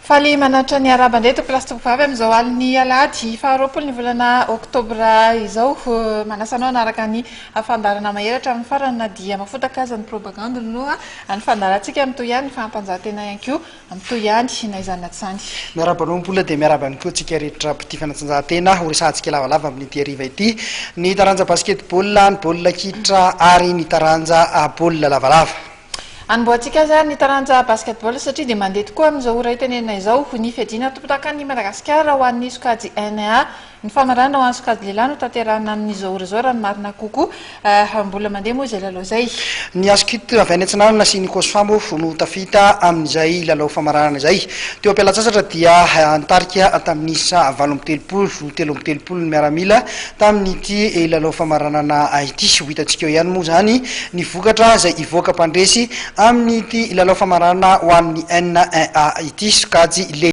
Faly manatitra ny arahaba indray tompoko lahy sy tompokovavy amin'izao alin'ny alahady faha-20 ny volana oktobra izao. Manasa anao hanaraka ny fandaharana mahery hatramin'ny farany na dia mafotaka aza ny propagandy no ny fandaharantsika mitohy ihany, ny fahampanjahantena ihany koa mitohy ihany na izany na tsy izany. Miarahaba anao Mbola dia miarahaba ihany koa antsika rehetra mpitia fanatanjahantena. Ho resahantsika lavalava amin'ity hariva ity ny taranja basketball, ny baolina kitra ary ny taranja baolina lavalava. Anombohantsika azy ary ny taranja basketball satria dia mandeha tokoa amin'izao ora itenenana izao ny fiadiana tompondakan'i Madagasikara ho an'ny sokajy NA. Ny famaranana ho an'ny sokajy lehilahy no tanterahina amin'izao ora izao raha ny marina kokoa. Mbola mandeha moa izay lalao izay. Ny Ascut avy any Atsinanana sy ny Cosfa moa no tafita amin'izay lalao famaranana izay. Teo am-pialantsasatra dia nitarika tamin'ny isa 38 ho 33 ny miaramila Tamin'ity lalao famaranana ity. Ho hitantsika eo ihany moa izany ny vokatra izay hivoaka mpandresy amin'ity lalao famaranana ho an'ny N1A ity, sokajy lehilahy.